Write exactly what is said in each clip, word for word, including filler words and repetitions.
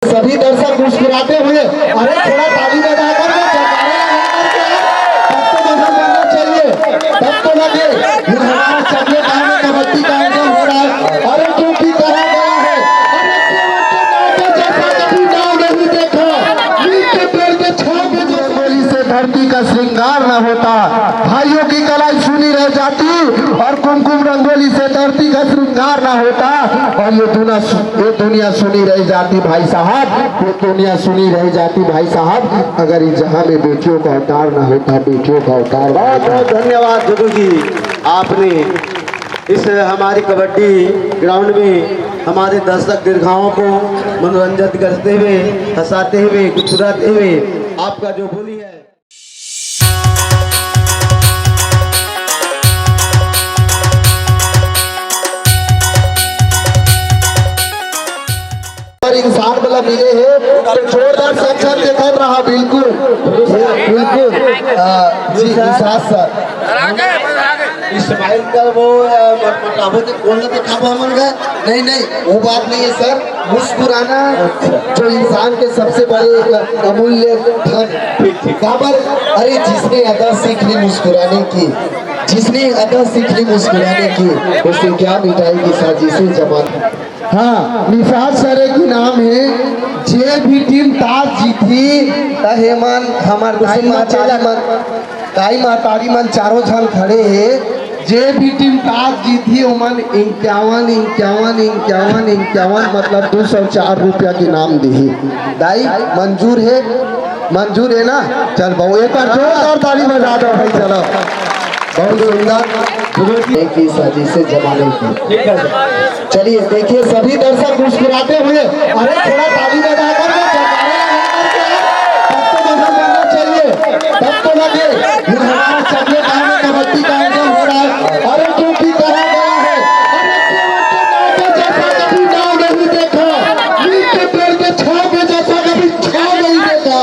सभी दर्शक मुस्कुराते हुए, अरे थोड़ा ताली बजाकर के, जयकारा लगाकर के, तब तो मजा बनना चाहिए, तब तो लगे। ये हमारा चकले गांव में कबड्डी का आयोजन हो रहा है। अरे क्योंकि कहा गया है, अरे केवल के नाम के जैसा कभी नाम नहीं देखा, नीम के पेड़ के छांव में जो रंगोली से धरती का श्रृंगार न होता, भाइयों की कलाई सुनी रह जाती और कुमकुम रंगोली से धरती का श्रृंगार ना होता और ये दुनिया सु-, ये दुनिया सुनी रह जाती भाई साहब, ये दुनिया सुनी रह जाती भाई साहब, अगर इस जहां में बेटियों का अवतार ना होता, बेटियों का अवतार ना बहुत होता। बहुत धन्यवाद जदू जी, आपने इस हमारी कबड्डी ग्राउंड में हमारे दर्शक दीर्घाओं को मनोरंजन करते हुए, हंसाते हुए, गुदगुदाते हुए आपका जो बोली है। पर इंसान वाला मिले हे, तो जोरदार साक्षात देखत रहा, बिल्कुल, बिल्कुल। आ, जी, विशाल सर। इस्माइल का वो, आ, मत-, मत-, वो तो कौन सा दिखावा मन का? नहीं, नहीं, वो बात नहीं है सर। मुस्कुराना जो इंसान के सबसे बड़े एक अमूल्य धन। ठीक, ठीक। काबर? अरे, जिसने अदा सीख ली मुस्कुराने की, जिसने अदा सीख ली मुस्कुराने की, उससे क्या मिटाएगी साजिशें जमाने। हाँ, निषाद सर के नाम है, जे भी टीम टॉस जीतही, त हेमन, हमर दाई महतारी मन, दाई महतारी मन चारों झन खड़े हे, जे भी टीम टॉस जीतही, ओमन इक्यावन, इक्यावन, इक्यावन, इक्यावन, मतलब दो सौ चार रुपया के इनाम दिही। दाई, मंजूर है? मंजूर है ना? चल बाबू, एक बार जोरदार ताली बजा दो भाई, चलो। बहुत सुंदर। की साजिशें जमाने की। ठीक है सर। चलिए, देखिए, सभी दर्शक मुस्कुराते हुए, अरे, थोड़ा ताली बजाकर के, जयकारा लगाकर के, तब तो मजा बनना चाहिए, तब तो लगे। ये हमारा चकले गांव में कबड्डी का आयोजन हो रहा है। अरे, क्योंकि कहा गया है, अरे, केवल के नाम के जैसा कभी नाम नहीं देखा, नीम के पेड़ के छांव के जैसा कभी छांव नहीं देखा।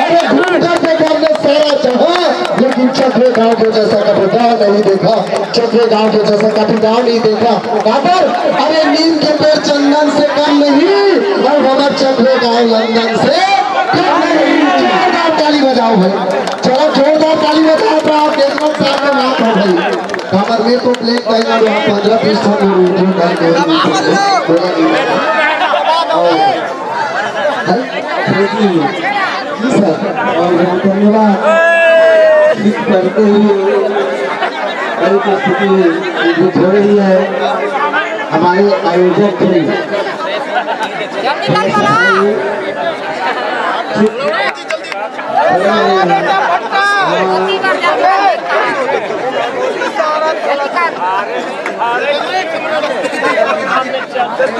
अरे, घूम कर देखा हमने सारा जहां, लेकिन चकले गांव के जैसा कभी गांव नहीं देखा। चकले गांव के जैसा कभी गांव नहीं देखा। काबर? अरे नीम के पेड़ चंदन से कम नहीं, और हमार चकले गांव लंदन से कम नहीं। जोरदार ताली बजाओ भाई, चलो जोरदार ताली बजाओ। तो आप देखो सामने बात हो भाई, हमार में तो ब्लैक टाइम और यहाँ पन्द्रह बीस साल हो गए, जो टाइम दे रहे हैं, बोला नहीं। और जी सर, और बहुत धन्यवाद। इस करते हुए बड़ी उपस्थिति विजिट हो रही है हमारे आयोजक श्री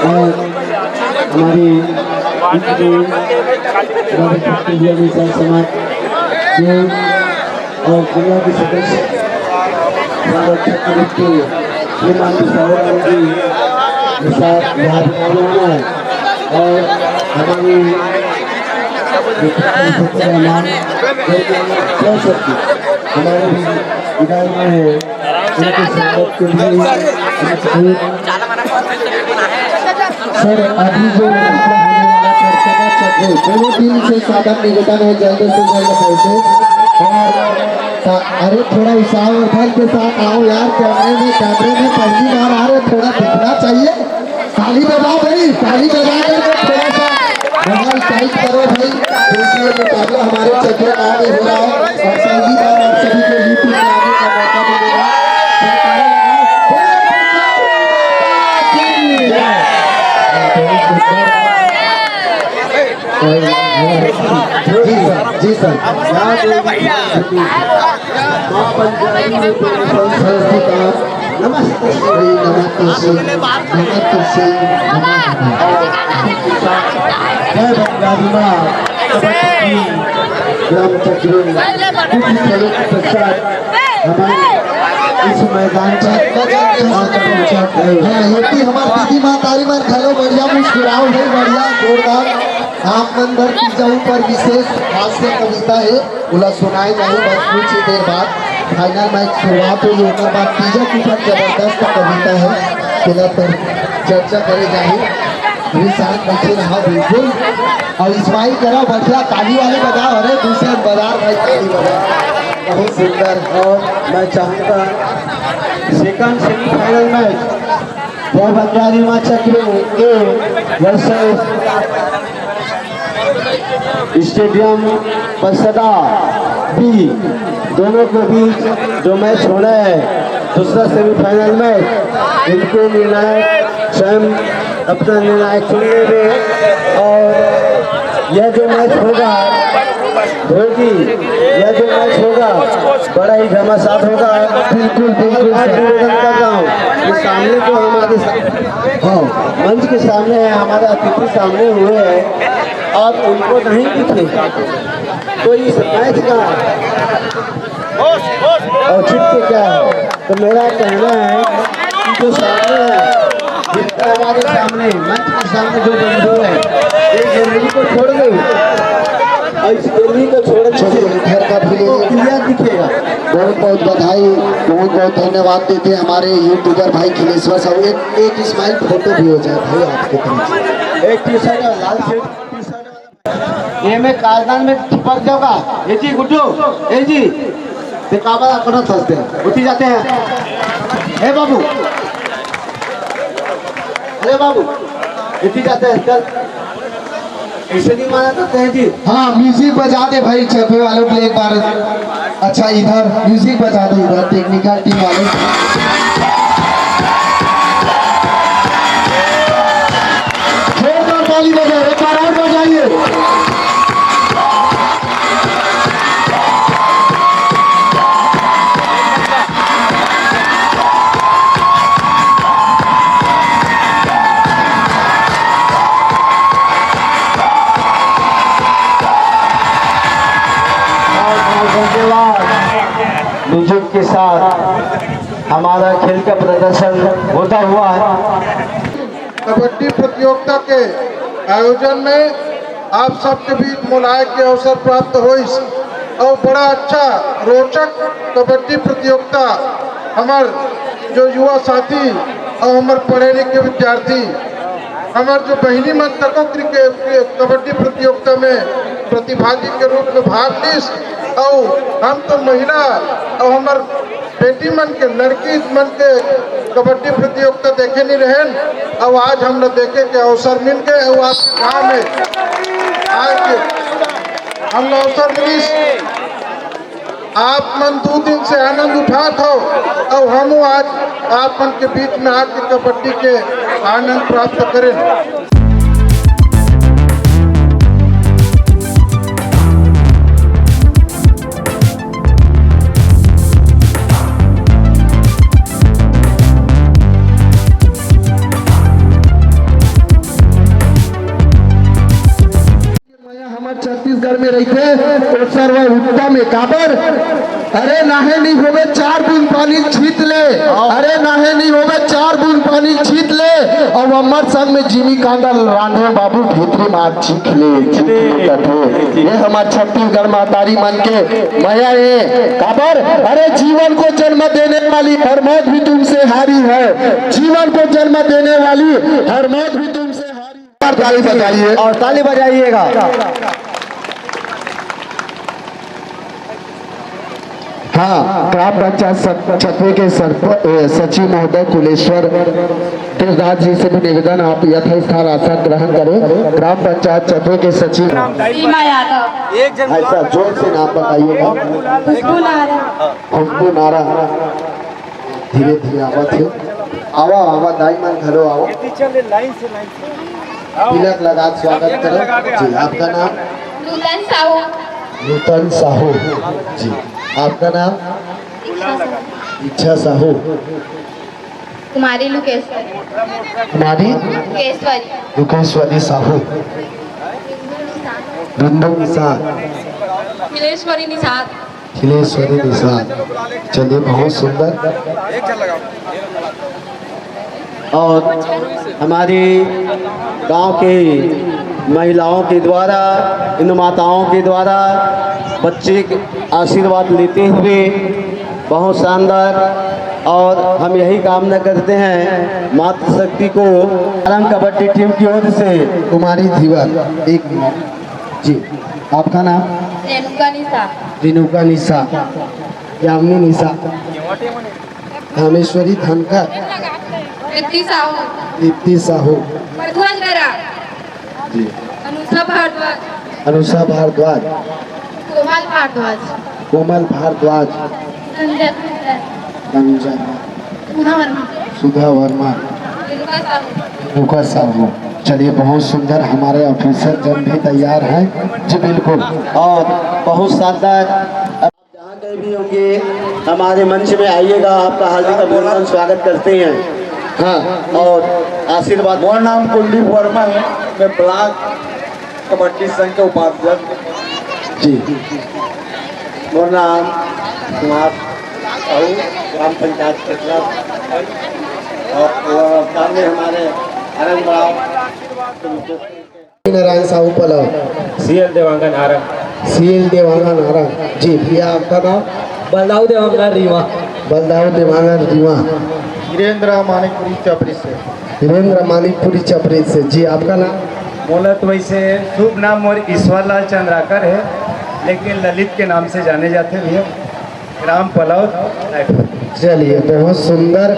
और हमारे मित्र राधाकृष्ण जी, अभी सर समाज के और जिला के सदस्य संरक्षक के रूप में श्रीमान साहू राम जी के साथ यहाँ पे आने वाला है। और हमारी हमारे भी विधायक में है, उनके संगत के लिए सर, अभी जो होने वाला चर्चा का चक्र, दोनों टीम से सादर निवेदन है, जल्द से जल्द पहुंचे। और सा-, अरे, थोड़ा उत्साह वर्धन के साथ आओ यार, कैमरे में, कैमरे में पहली बार आ रहे, थोड़ा दिखना चाहिए। ताली बजाओ भाई, ताली बजा करके थोड़ा सा माहौल टाइट करो भाई, क्योंकि ये मुकाबला हमारे चतरा गांव में हो रहा है और पहली बार आप सभी को YouTube में आने का मौका मिलेगा। जी सर, जी सर। माँ पंचायती में संस्था नमस्ते श्री, नमस्ते श्री, नमस्ते श्री, नमः। जय बंगाली माँ, कबड्डी, ग्राम चक्र, कुछ क्षणों के पश्चात हमारे इस मैदान पर हाँ, ये भी हमारे दीदी माँ तारी माँ, हेलो, बढ़िया मुस्कुराओ भाई, बढ़िया, जोरदार। आप मन बर तीजा ऊपर विशेष हास्य कविता है, ओला सुनाए जाही बस कुछ ही देर बाद। फाइनल मैच शुरुआत होही, ओकर बाद तीजा के ऊपर जबरदस्त कविता है, तेला पर चर्चा करे जाही। अभी शांत बैठे रहा बिल्कुल। और इस्माइल करा बढ़िया ताली वाली बजाओ। अरे दूसरे बाजार भाई ताली बजाओ। बहुत सुंदर। और मैं चाहूँगा सेकंड सेमीफाइनल मैच जय बंजारी माँ चक्र ए वर्सेस स्टेडियम बसदा बी, दोनों के बीच जो मैच होना है, दूसरा सेमीफाइनल मैच, इनको निर्णायक स्वयं अपना निर्णायक चुन लेंगे। और यह जो मैच होगा, होगी, यह जो मैच होगा, बड़ा ही घमासान होगा। बिल्कुल, बिल्कुल, आज सर। निवेदन कर रहा हूँ कि सामने जो हमारे सा-, हाँ। मंच के सामने है, हमारे अतिथि सामने हुए हैं, आप उनको नहीं दिखेगा तो इस मैच का औचित्य क्या है? तो मेरा कहना है कि जो सामने है, जितना हमारे सामने, मंच के सामने जो बंधु है, एक गैलरी को छोड़ दे, और इस गैलरी को छोड़ने से चलिए, घर का भी ले तो लीजिए। क्लियर दिखेगा। बहुत बहुत बधाई, बहुत बहुत धन्यवाद देते हैं हमारे यूट्यूबर भाई खिलेश्वर साहू। एक, एक इस्माइल फोटो भी हो जाए भाई आपके तरफ से। एक टी शर्ट है, लाल शर्ट, टी शर्ट वाला। ये में काजदान में चिपक जाओगा। ए जी गुड्डू, ए जी, ते काबा अपना फंसते हैं, उठी जाते हैं। ए बाबू, अरे बाबू, उठी जाते हैं, चल। इसे नहीं माना तो तहजीब। हाँ, म्यूजिक बजा दे भाई, चपे वालों के लिए एक बार। अच्छा, इधर म्यूजिक बजा दे, इधर टेक्निकल टीम वाले। जोरदार ताली बजाओ, एक बार और बजाइए। बहुत बहुत धन्यवाद। म्यूजिक के साथ हमारा खेल का प्रदर्शन होता हुआ है। कबड्डी प्रतियोगिता के आयोजन में आप सबके बीच मुलाय के अवसर प्राप्त होइस और बड़ा अच्छा रोचक कबड्डी प्रतियोगिता हमर जो युवा साथी और हमर पढ़े लिखे विद्यार्थी, हमर जो बहिनी मन तको क्रिकेट, कबड्डी प्रतियोगिता में प्रतिभागी के रूप में भाग लीस, और हम तो महिला और हमर बेटी मन के, लड़की मन के कबड्डी प्रतियोगिता देखे नहीं रहेन, और आज हम लोग देखे के अवसर मिल गए, और आपके गांव में आए के हम लोग अवसर मिलिस। आप मन दो दिन से आनंद उठात हो, और हम आज आप मन के बीच में आके कबड्डी के आनंद प्राप्त करें। मया हमर छत्तीसगढ़ में रहिथे, ओ सर्वोत्तम हे। काबर? अरे नाहे नहीं होवे चार बूंद पानी छीत ले, अरे नाहे नहीं होवे चार बूंद पानी छीत ले, और हमर संग में जिमी कांदा रांधे बाबू भीतरी मार चीख ले, चीख ले कथे। ये हमर छत्तीसगढ़ महतारी मन के मया हे। काबर? अरे जीवन को जन्म देने वाली हर मौत भी तुमसे हारी है, जीवन को जन्म देने वाली हर मौत भी तुमसे हारी। ताली बजाइए। और ताली बजाइएगा। हाँ, ग्राम पंचायत सत-, छतवे के सरप-, ए, सचिव महोदय कुलेश्वर देवदास जी से भी निवेदन, आप यथास्थान आसन ग्रहण करें। ग्राम पंचायत छतवे के सचिव। सीमा यादव। ऐसा जोर से नाम बताइएगा। खुशबू नारा। खुशबू नारा। धीरे धीरे आवत हे। आवा, आवा, दाई मन घलो आवा। तिलक लगा के स्वागत करो। जी, आपका नाम? नूतन साहू। नूतन साहू। जी, आपका नाम? दीक्षा साहू। दीक्षा साहू। कुमारी लुकेश्वरी। कुमारी? लुकेश्वरी। लुकेश्वरी साहू। बिंदु निषाद। बिंदु निषाद। खिलेश्वरी निषाद। खिलेश्वरी निषाद। चलिए, बहुत सुंदर। और हमारी गांव की महिलाओं के द्वारा, इन माताओं के द्वारा बच्चे के आशीर्वाद लेते हुए बहुत शानदार और हम यही कामना करते हैं मातृशक्ति को। आरंग कबड्डी टीम की ओर से कुमारी धीवर, एक मिनट जी, आपका नाम? रेणुका निशा। रेणुका निशा, यामिनी निशा, धामेश्वरी धनखड़, दीप्ति साहू। दीप्ति साहू। प्रध्वज बेरा। जी। अनुषा भारद्वाज। अनुषा भारद्वाज। कोमल भारद्वाज। कोमल भारद्वाज। संजय कुमार। संजय। सुधा वर्मा। सुधा वर्मा। रेणुका साहू। रेणुका साहू। चलिए, बहुत सुंदर, हमारे ऑफिसर जन भी तैयार हैं। जी बिल्कुल। और बहुत शानदार। जहाँ कहीं भी होंगे, हमारे मंच में आइएगा, आपका हार्दिक अभिनंदन, स्वागत करते हैं। हाँ, और आशीर्वाद। मोर नाम कुलदीप वर्मा है, मैं ब्लॉक कबड्डी संघ के उपाध्यक्ष। जी। मोर नाम कुमार साहू, ग्राम पंचायत क्षेत्र, और, और सामने हमारे आनंद राव। नारायण साहू पलव। सीएल देवांगन आरंग। सीएल देवांगन आरंग। जी भैया, आपका नाम? बलदाऊ देवांगन रीवा। बलदाऊ देवांगन रीवा। वीरेंद्र मानिकपुरी चपरी से। वीरेंद्र मानिकपुरी चपरी से। जी, आपका नाम? मोला तो वैसे शुभ नाम मोर ईश्वर लाल चंद्राकर है, लेकिन ललित के नाम से जाने जाते भैया। ग्राम पलव। चलिए, बहुत सुंदर।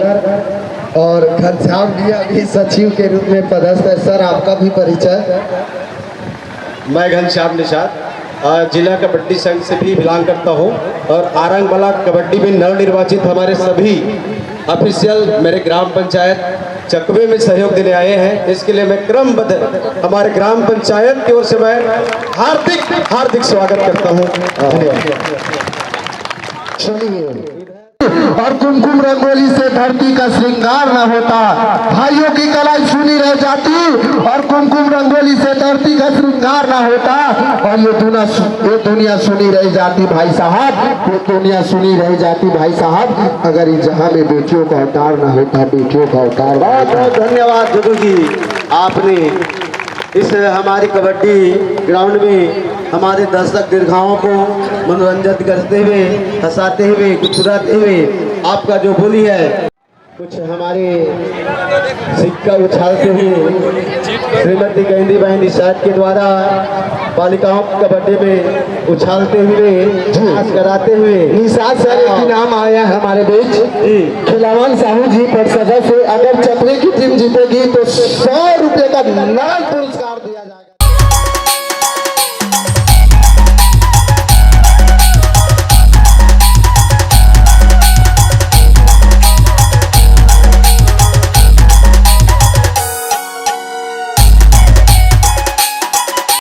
और घनश्याम जी अभी सचिव के रूप में पदस्थ है। सर, आपका भी परिचय। मैं घनश्याम निषाद, अ, जिला कबड्डी संघ से भी बिलोंग करता हूं और आरंग ब्लॉक कबड्डी में नवनिर्वाचित हमारे सभी ऑफिशियल मेरे ग्राम पंचायत चकवे में सहयोग देने आए हैं, इसके लिए मैं क्रमबद्ध हमारे ग्राम पंचायत की ओर से मैं हार्दिक, हार्दिक स्वागत करता हूं। धन्यवाद। चलिए। और कुमकुम रंगोली से धरती का श्रृंगार ना होता, भाइयों की कलाई सुनी रह जाती। और कुमकुम रंगोली से धरती का श्रृंगार ना होता, और ये दुनिया सु-, ये दुनिया सुनी रह जाती भाई साहब, ये दुनिया सुनी रह जाती भाई साहब, अगर ये जहां में बेटियों का अवतार ना होता, बेटियों का अवतार ना बहुत होता। बहुत धन्यवाद जदू जी, आपने इस हमारी कबड्डी ग्राउंड में हमारे दर्शक दीर्घाओं को मनोरंजन करते हुए, हंसाते हुए, गुदगुदाते हुए आपका जो बोली है, कुछ हमारे सिक्का उछालते हुए श्रीमती गैंदी बहन निषाद के द्वारा बालिकाओं की कबड्डी में उछालते हुए, नाच कराते हुए। निषाद सर एक इनाम आया है हमारे बीच। जी। खिलावन साहू जी पर सदस्य, अगर चकवे की टीम जीतेगी तो सौ रुपए का नगद पुरस्कार।